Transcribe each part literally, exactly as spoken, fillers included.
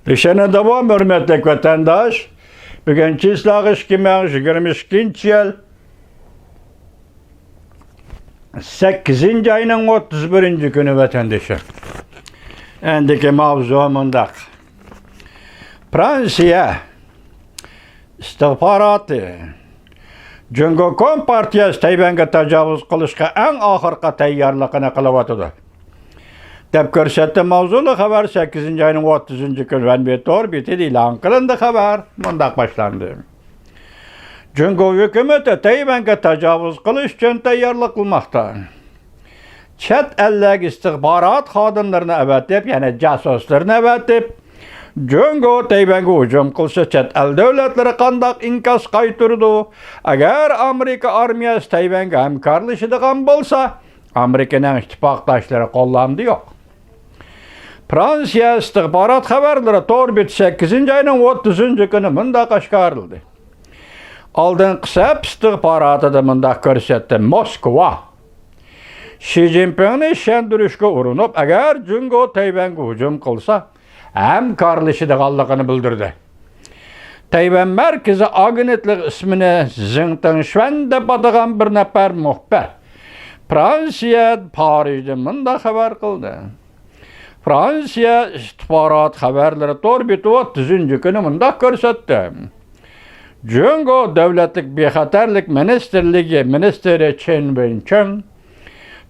لېشەنە داۋام، ھۆرمەتلىك ۋەتەنداش. بۈگۈن چىسلاغ ئىككى مىڭ يىگىرمە ئىككىنچى يىل، سەككىزىنچى ئاينىڭ ئوتتۇز بىرىنچى كۈنى، ۋەتەندىشىم. ئەندىكى ماۋزۇ مۇنداق. فرانسىيە ئىستىخباراتى، جۇڭگو كومپارتىيەسى تەيۋەنگە تاجاۋۇز قىلىشقا ئەڭ ئاخىرقى تەييارلىقىنى قىلىۋاتىدۇ، دەپ كۆرسەتتى ماۋزۇلۇق خەۋەر سەككىزىنچى ئاينىڭ ئوتتۇزىنچى كۈنى ۋەنبى تور بېتىدە ئېلان قىلىندى. خەۋەر مۇنداق باشلاندى. جۇڭگو ھۆكۈمىتى تەيۋەنگە تاجاۋۇز قىلىش ئۈچۈن تەييارلىق قىلماقتا. چەت ئەللەرگە ئىستىخبارات خادىملىرىنى ئەۋەتىپ، يەنى جاسۇسلىرىنى ئەۋەتىپ، جۇڭگو تەيۋەنگە ھۇجۇم قىلسا، چەت ئەل دۆلەتلىرى قانداق ئىنكاس قايتۇرىدۇ؟ ئەگەر ئامېرىكا ئارمىيەسى تەيۋەنگە ھەمكارلىشىدىغان بولسا، ئامېرىكىنىڭ ئىتتىپاقداشلىرى قوللامدا يوق. فرانسىيە ئىستىخبارات خەۋەرلىرى تور بېتى سەككىزىنچى ئاينىڭ ئوتتۇزىنچى كۈنى مۇنداق ئاشكارىلىدى. ئالدىنقى سەپ ئىستىخباراتىدا مۇنداق كۆرسەتتى: موسكۋا شى جىنپىڭنى ئىشەندۈرۈشكە ئۇرۇنۇپ، ئەگەر جۇڭگو تەيۋەنگە ھۇجۇم قىلسا، ھەمكارلىشىدىغانلىقىنى بىلدۈردى. تەيۋەن مەركىزىي ئاگېنتلىق ئىسمىنى زېڭ تىڭشۈەن دەپ ئاتىغان بىر نەپەر مۇخبىر فرانسىيە پارىژدىن مۇنداق خەۋەر قىلدى. فرانسىيە ئىستىخبارات خەۋەرلىرى تور بېتى ئوتتۇزىنچى كۈنى مۇنداق كۆرسەتتى. جۇڭگو دۆلەتلىك بىخەتەرلىك مىنىستىرلىكى مىنىستىرى چېن ۋېنچىڭ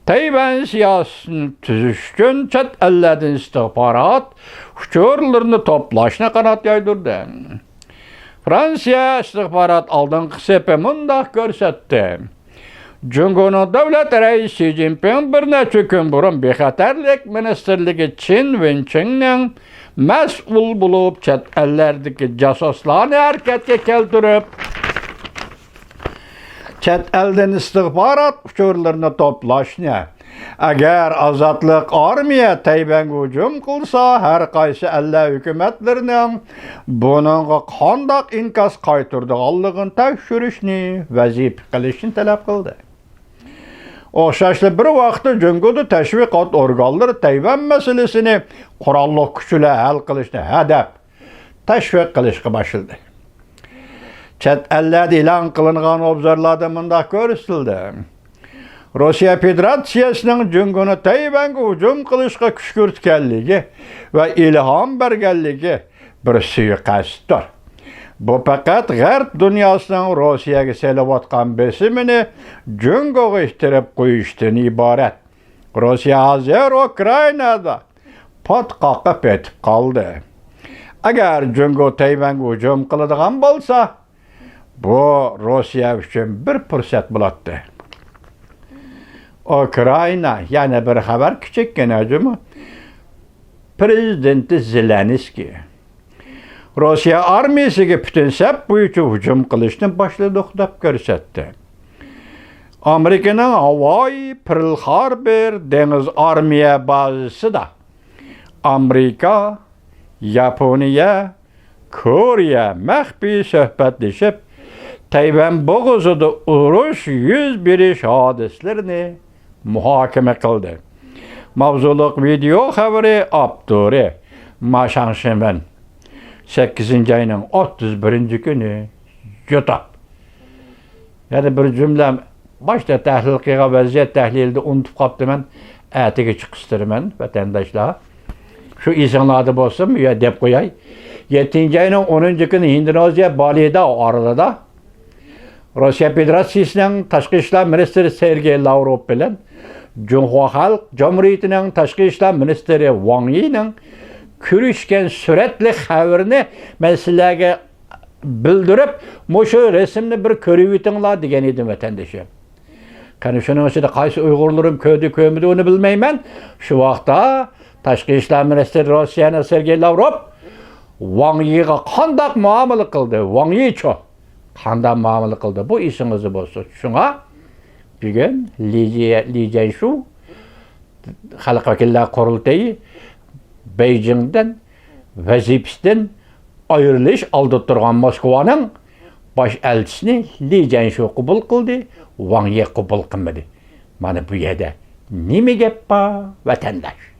تەيۋەن سىياسىتىنى تۈزۈش ئۈچۈن چەت ئەللەردىن ئىستىخبارات ئۇچۇرلىرىنى توپلاشنى قانات يايدۇردى. فرانسىيە ئىستىخبارات ئالدىنقى سېپى مۇنداق كۆرسەتتى. جۇڭگونىڭ دۆلەت رەئىسى شى جىنپىڭ بىر نەچچە كۈن بۇرۇن بىخەتەرلىك مىنىستىرلىكى چېن ۋېنچىڭنىڭ مەسئۇل بولۇپ، چەت ئەللەردىكى جاسۇسلارنى ھەرىكەتكە كەلتۈرۈپ، چەت ئەلدىن ئىستىخبارات ئۇچۇرلىرىنى توپلاشنى، ئەگەر ئازادلىق ئارمىيە تەيۋەنگە ھۇجۇم قىلسا، ھەر قايسى ئەللەر ھۆكۈمەتلىرىنىڭ بۇنىڭغا قانداق ئىنكاس قايتۇرىدىغانلىقىنى تەكشۈرۈشنى ۋەزىپە قىلىشنى تەلەپ قىلدى. ئوخشاشلا بىر ۋاقىتتا جۇڭگودا تەشۋىقات ئورگانلىرى تەيۋەن مەسىلىسىنى قوراللىق كۈچ بىلەن ھەل قىلىشنى ھەدەپ تەشۋىق قىلىشقا باشلىدى. چەت ئەللەردە ئېلان قىلىنغان ئوبزورلاردا مۇنداق كۆرسىتىلدى. روسىيە فېدېراتسىيەسىنىڭ جۇڭگونى تەيۋەنگە ھۇجۇم قىلىشقا كۈشكۈرتكەنلىكى ۋە ئىلھام بەرگەنلىكى بىر سۇيىقەستتۇر. بۇ پەقەت غەرب دۇنياسىنىڭ روسىيەگە سېلىۋاتقان بېسىمىنى جۇڭگوغا ئىتتىرىپ قويۇشتىن ئىبارەت. روسىيە ھازىر ئۇكرائىنادا پاتقاققا پېتىپ قالدى. ئەگەر جۇڭگو تەيۋەنگە ھۇجۇم قىلىدىغان بولسا، بۇ روسىيە ئۈچۈن بىر پۇرسەت بولاتتى. ئۇكرائىنا يەنە بىر خەۋەر، كىچىككىنە جۇمۇ. پرېزىدېنتى زېلېنسكىي روسىيە ئارمىيەسىگە پۈتۈن سەپ بويىچە ھۇجۇم قىلىشنى باشلىدۇق، دەپ كۆرسەتتى. ئامېرىكىنىڭ ھاۋاي پېرل خاربېر دېڭىز ئارمىيە بازىسىدا ئامېرىكا، ياپونىيە، كورېيە مەخپىي سۆھبەتلىشىپ، تەيۋەن بوغۇزىدا ئۇرۇش يۈز بېرىش ھادىسىلىرىنى مۇھاكىمە قىلدى. ماۋزۇلۇق ۋىدېئو خەۋىرى ئاپتورى ما شاڭشىمەن. سەككىزىنچى ئاينىڭ ئوتتۇز بىرىنچى كۈنى يۇتۇپ. يەنە بىر جۈملە، باشتا تەھلىل قىلغان ۋەزىيەت تەھلىلىدە ئۇنتۇپ قاپتىمەن. ئەتىگە چىقىستۇرىمەن، ۋەتەنداشلار. شۇ ئېسىڭلاردا بولسۇن، بۇ يەردە دەپ قوياي. يەتتىنچى ئاينىڭ ئونىنچى كۈنى ھىندونېزىيە بالىدا ئارىلىدا روسىيە فېدېراتسىيىسىنىڭ تاشقى ئىشلار مىنىستىرى سېرگېي لاۋروف بىلەن جۇڭخۇا خەلق جۇمھۇرىيىتىنىڭ تاشقى ئىشلار مىنىستىرى ۋاڭ يىنىڭ كۆرۈشكەن سۈرەتلىك خەۋىرىنى مەن سىلەرگە بىلدۈرۈپ، مۇشۇ رەسىمنى بىر كۆرۈۋېتىڭلار دېگەن ئىدىم، ۋەتەندىشىم. قېنى شۇنىڭ ئىچىدە قايسى ئۇيغۇرلىرىم كۆردى، كۆرمىدى، ئۇنى بىلمەيمەن. شۇ ۋاقىتتا تاشقى ئىشلار مىنىستىرى روسىيەنىڭ سېرگېي لاۋروف ۋاڭ يىغا قانداق مۇئامىلە قىلدى؟ ۋاڭ يىچۇ قانداق مۇئامىلە قىلدى؟ بۇ ئېسىڭىزدە بولسۇن. شۇڭا بۈگۈن لى جي-، لى جيەنشۇ خەلق ۋەكىللەر قۇرۇلتىيى بېيجىڭدىن ۋەزىپىسىدىن ئايرىلىش ئالدىدا تۇرغان موسكۋانىڭ باش ئەلچىسىنى لى جيەنشۇ قوبۇل قىلدى، ۋاڭ يى قوبۇل قىلمىدى. مانا بۇ يەردە نېمە گەپ بار، ۋەتەنداش؟